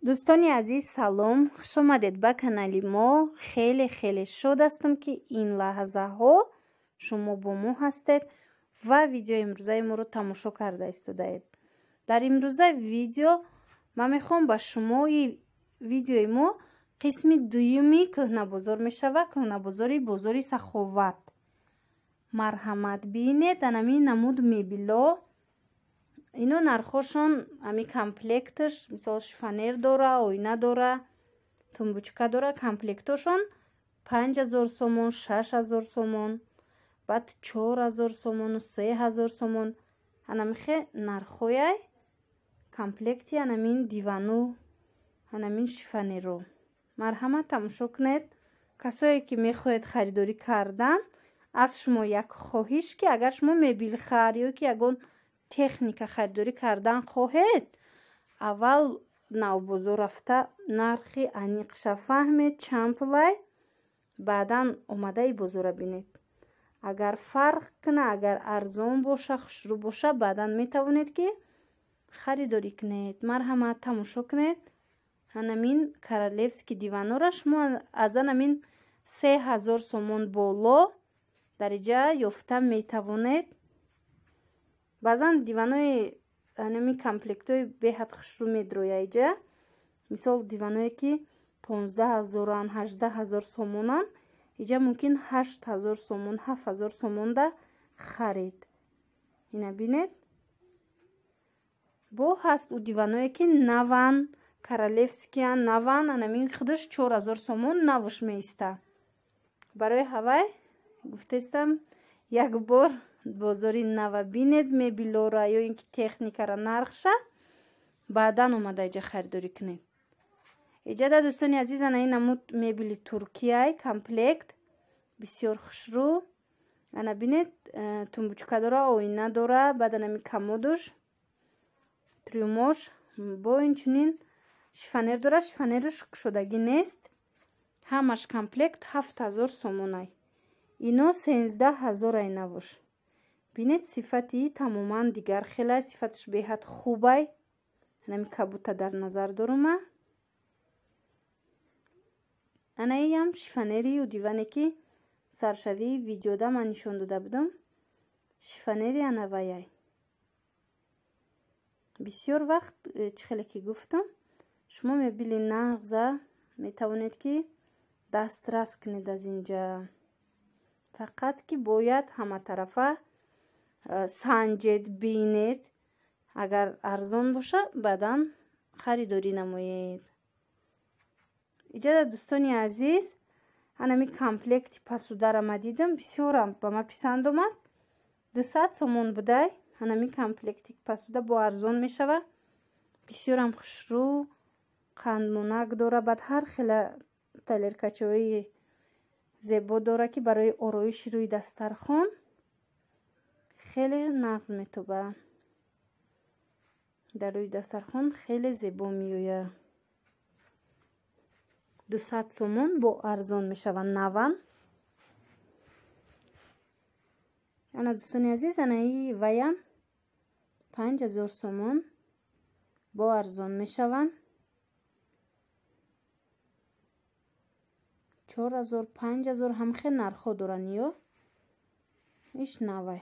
Дӯстони азиз, салом, хуш омадед ба канали мо. Хеле хеле шод ҳастам, ки ин лаҳзаҳо шумо бо мо ҳастед ва видеои имрӯзаи моро тамошо карда истодаед. Дар имрӯза видео ман мехоҳам ба шумо видеои мо қисми дуюми кӯҳнабозор мешавад, кӯҳнабозори бозори Саховат. Марҳамат, бинед анами намуд мебело. Ино нархошон ами комплекташ, мисол шифонер дора, оина дора, тумбучка дора, комплектошон 5000 сомон, 6000 сомон, баъд 4000 сомону 3000 сомон. Анамихе нархояй комплекти анамин дивану анамин шифонеро. Марҳамат, тамошо кунед. Касое ки мехоҳед харидорӣ кардан, аз шумо як хоҳиш, ки агар шумо мебелхар ё ки ягон техника харидорӣ кардан хоҳед, аввал навбозор рафта нархи аниқша фаҳмед, чанд пулай, баъдан омадаи бозора бинед. Агар фарқ куна, агар арзон боша, хушрӯ боша, баъдан метавонед ки харидорӣ кунед. Марҳамат, тамошо кунед. Ҳанамин королевский диванора шумо аз анамин 3000 сомон боло дар иҷа ёфта метавонед. Баъзан диванои анами комплектҳои беҳад хушрӯ медроя иҷа. Мисол диваное ки 15000-ан, 18000 сомонан, иҷа мумкин 8000 сомон, 7000 сомонда харид. Ина бинед. Бо ҳаст ӯ диваное ки наван, королевскиян, наван, анамин худаш 4000 сомон навш меиста. Барои ҳавай гуфтестам, як бор бозори нава бинед мебелора ё ин ки техникара нархша, баъдан омада иҷа харидорӣ кунед. Иҷада дӯстони азиз, ана ин намуд мебели туркияй комплект бисёр хушрӯ. Ана бинед, тумбучка дора, оина дора, баъд анами комодуш, трюмош, бо инчунин шифонер дора, шифонераш кушодагӣ нест. Ҳамаш комплект 7000 сомонай. Ино 13000 ай навош. Бинед, сифати тамоман дигар хелай, сифаташ беҳад хубай. Анами кабута дар назар дорума. Анаиам шифонерию диване ки саршавии видеода ман нишон дода будам. Шифонери анаваяй. Бисёр вақт чӣ хеле ки гуфтам, шумо мебели нағза метавонед ки дастрас кунед аз инҷа. Фақат ки бояд ҳаматарафа санҷед, бинед. Агар арзон боша, баъдан харидорӣ намоед. Иҷада дӯстони азиз, анами комплекти пасудара ма дидам, бисёрам ба ма писанд омад. 200 сомон будай. Анами комплекти пасуда бо арзон мешава. Бисёрам хушрӯ, қандмонак дора, баъд ҳар хела талеркачаҳои зебо дора, ки барои ороиши рӯи дастархон хеле нағз метобад. Дар рӯи дастархон хеле зебо меояд. 200 сомон бо арзон мешаванд наван. Ана дӯстони азиз, анаи ваям 5000 сомон бо арзон мешаванд. 4000, 5000 ҳамхел нархҳо доранд ё иш навай.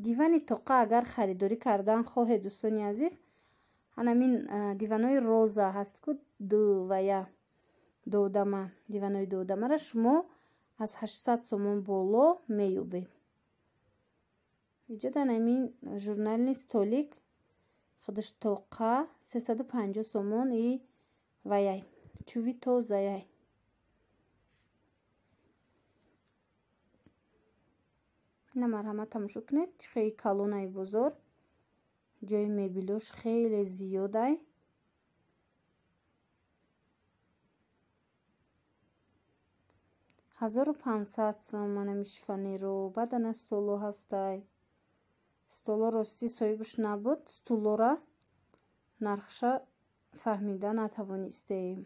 Дивани тоқа агар харидорӣ кардан хоҳед дӯстони азиз, анамин диванои роза ҳаст ку ду вая додама, диванои додамара шумо аз 800 сомон боло меёбед. Иҷода анамин журнални столик худаш тоқа 350 сомон и ваяй чӯби тозаяй. Ина марҳамат, тамошо кунед, чӣ хеле калонаи бозор, ҷои мебелош хеле зиёдай. 1500 сомон ами шифонеро, баъд ана столо ҳастай. Столо ростӣ соҳибаш набуд, стулора нархша фаҳмида натавонистем.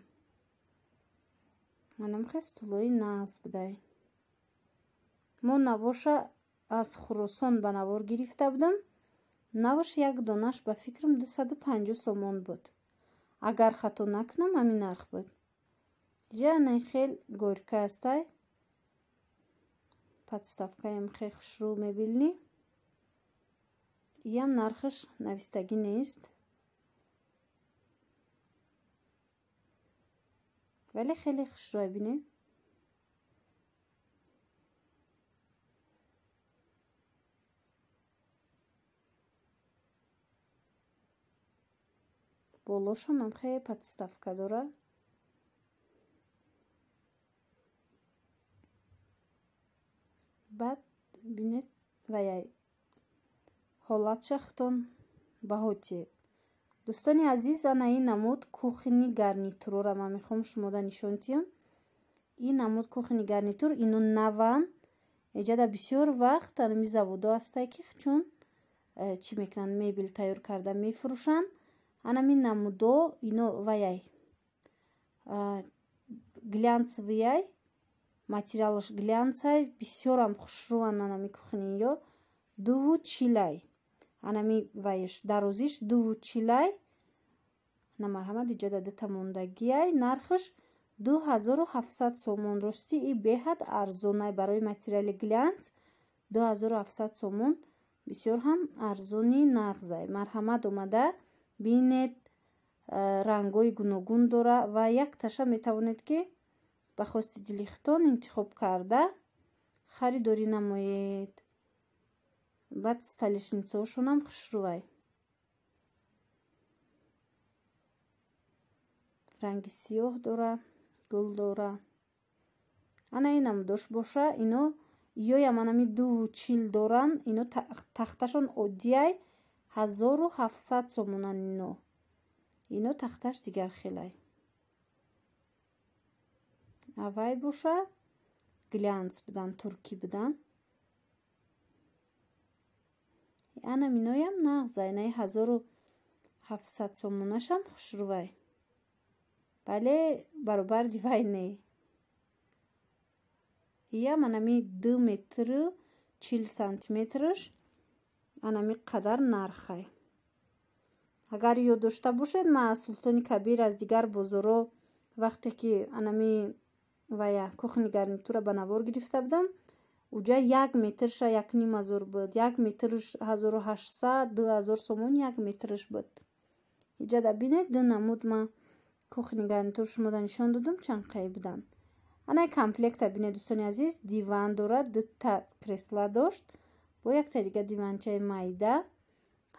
Анамхе стулои нағз будай. Мо навоша аз Хуросон ба навор гирифта будам. Наваш як донаш ба фикрам 250 сомон буд. Агар хато накунам, ҳамин нарх буд. Ҷа хел горька ҳастай. Подставкаям хел хушрӯ мебинӣ. Иям нархаш навистагӣ нест. Вале хеле хушрӯ бинед. Болошам ҳам хеле подставка дорад. Баъд бинед ваяй ҳолатша худтон баҳо диҳед. Дӯстони азиз, ана ин намуд кухни гарнитурора ман мехоҳам шумода нишон диҳам. Ин намуд кухни гарнитур ино наванд. Эҷада бисёр вақт анами заводо ҳастай ки чун чӣ мекунанд, мебел тайёр карда мефурӯшанд. Анами намудо ино ваяй глянцевыяй, материалаш глянцай, бисёрам хушрӯанд анами кухниё. 2,40-ай. Анами ваяш дарозиш 2,40-ай. На марҳамат, иҷода дута мондагиай. Нархаш 2700 сомон. Рости и беҳад арзонай барои материали глянц. 2700 сомон бисёр ҳам арзони нағзай. Марҳамат, омада бинед, рангҳои гуногун дора ва як таша метавонед ки ба хости дили худтон интихоб карда харидорӣ намоед. Баъд столешницаҳошонам хушрӯвай. Ранги сиёҳ дора, гул дора. Ана ин намудош боша, ино иёям анами 2,40 доранд, ино тахташон оддиай 1700 сомонанд ино. Ино тахташ дигар хелай. Авай боша глянц будан, туркӣ будан. Анам иноям нағзай, инаи 1700 сомонашам хушрӯвай. Бале, баробар дивай не. Иям анами 2 метру 40 сантиметрш анами қадар нархай. Агар ёд дошта бошед, ман аз Султони Кабир, аз дигар бозорҳо вақте ки анами вая кухни гарнитура ба навор гирифта будам, уҷа 1 метрша 1500 буд, 1 метрш 1800, 2000 сомон 1 метрш буд. Иҷада бинед, ду намуд ман кухни гарнитур шумода нишон додам, чанд қай буданд. Ана комплекта бинед, дӯстони азиз, диван дорад, дута кресла дошт, бо якта дига диванчаи майда,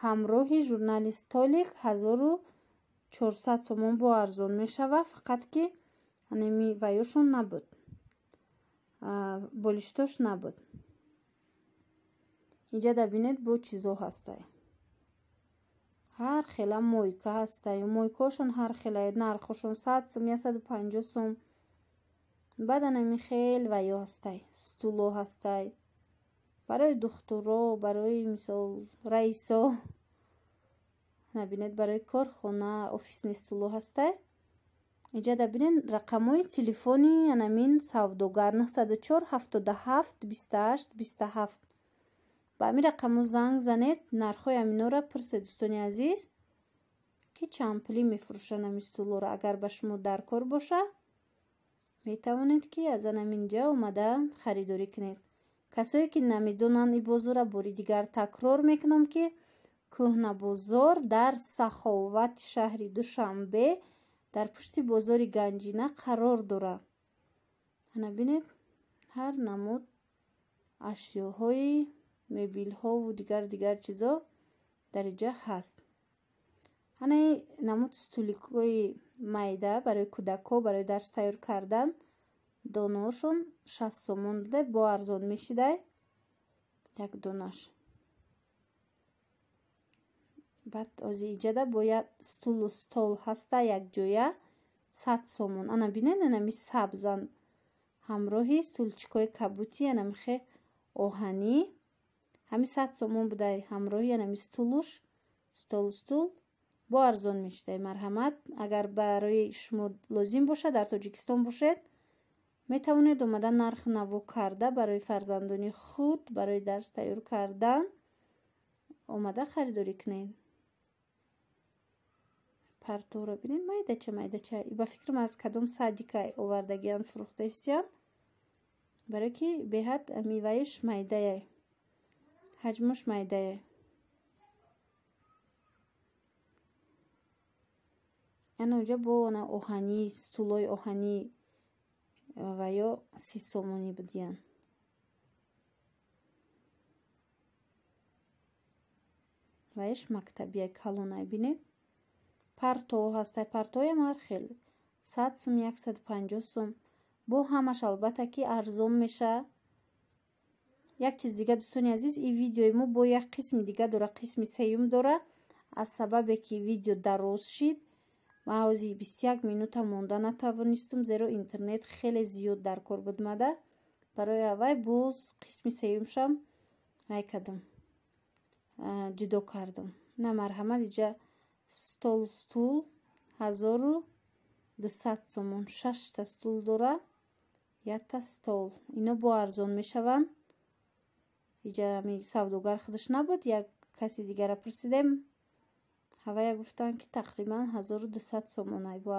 ҳамроҳи журнали столик 1400 сомон бо арзон мешавад, фақат ки анеми ваёшон набуд, болиштош набуд. Инҷада бинед бо чизо ҳастай. Ҳар хела мойка ҳастай, мойкаҳошон ҳар хела, нархошон 100 сом, 150 сом. Баъд анами хел ваё ҳастай, стуло ҳастай. Барои духтуро, барои мисол раисо, набинед, барои корхона, офисни стуло ҳастай. Иҷада бинед рақамҳои телефони анамин савдогар 904 77 28 27. Ба ҳамин рақамҳо занг занед, нархҳои аминора пурсед, дӯстони азиз, ки чанд пулӣ мефурӯшанд ҳамин стулоро. Агар ба шумо даркор боша, метавонед ки аз анамин ҷа омада харидорӣ кунед. Касое ки намедонанд ин бозорро, бори дигар такрор мекунам ки кӯҳна бозор дар Саховати шаҳри Душанбе дар пушти бозори Ганҷина қарор дорад. Ана бинед, ҳар намуд ашёҳои мебелҳову дигар чизо дар инҷа ҳаст. Ана намуд стуликҳои майда барои кӯдакҳо, барои дарс тайёр кардан, донаҳошон 60 сомон буда, бо арзон мешидай як донаш. Баъд ози иҷада бояд стулу стол ҳаста якҷоя 100 сомон. Ана бинед, анами сабзан ҳамроҳи стулчикҳои кабути, анамихе оҳанӣ, ҳами 100 сомон будай ҳамроҳи анами стулуш, столу стул бо арзон мешидай. Марҳамат, агар барои шумо лозим бошад, дар Тоҷикистон бошед, метавонед омада нарх наво карда барои фарзандони худ, барои дарс тайёр кардан Омада харидорӣ кунед. Парторо бинед, майдача майдача. Ба фикрам, аз кадом садика овардагиан, фурӯхта истиян, барое ки беҳад меваиш майдаяй, ҳаҷмаш майдаяй. Ана унҷа бо ана оҳанӣ, стулои оҳанӣ ва ё 30 сомонӣ будиян. Ваиш мактабияй, калонай, бинед. Партоҳо ҳастай, партоҳоям ҳар хел: 100 сум, 150 сум. Бо ҳамаш, албатта, ки арзон меша. Як чиз дига, дӯстони азиз, ин видеои мо бо як қисми дига дора, қисми сеюм дора. Аз сабабе ки видео дароз шид, ман ҳозир 21 минута монда натавонистум, зеро интернет хеле зиёд дар кор буд мада. Барои аввай боз қисми сеюмшам ай кардам, ҷудо кардам. На, марҳамат, иҷа стол, стул 1200 сомон, шашта стул дора, якта стол. Ино бо арзон мешаванд. Иҷа ами савдогар худаш набуд, як каси дигара пурсидем, ҳавая гуфтанд, ки тақрибан 1200 сомон. Ай бо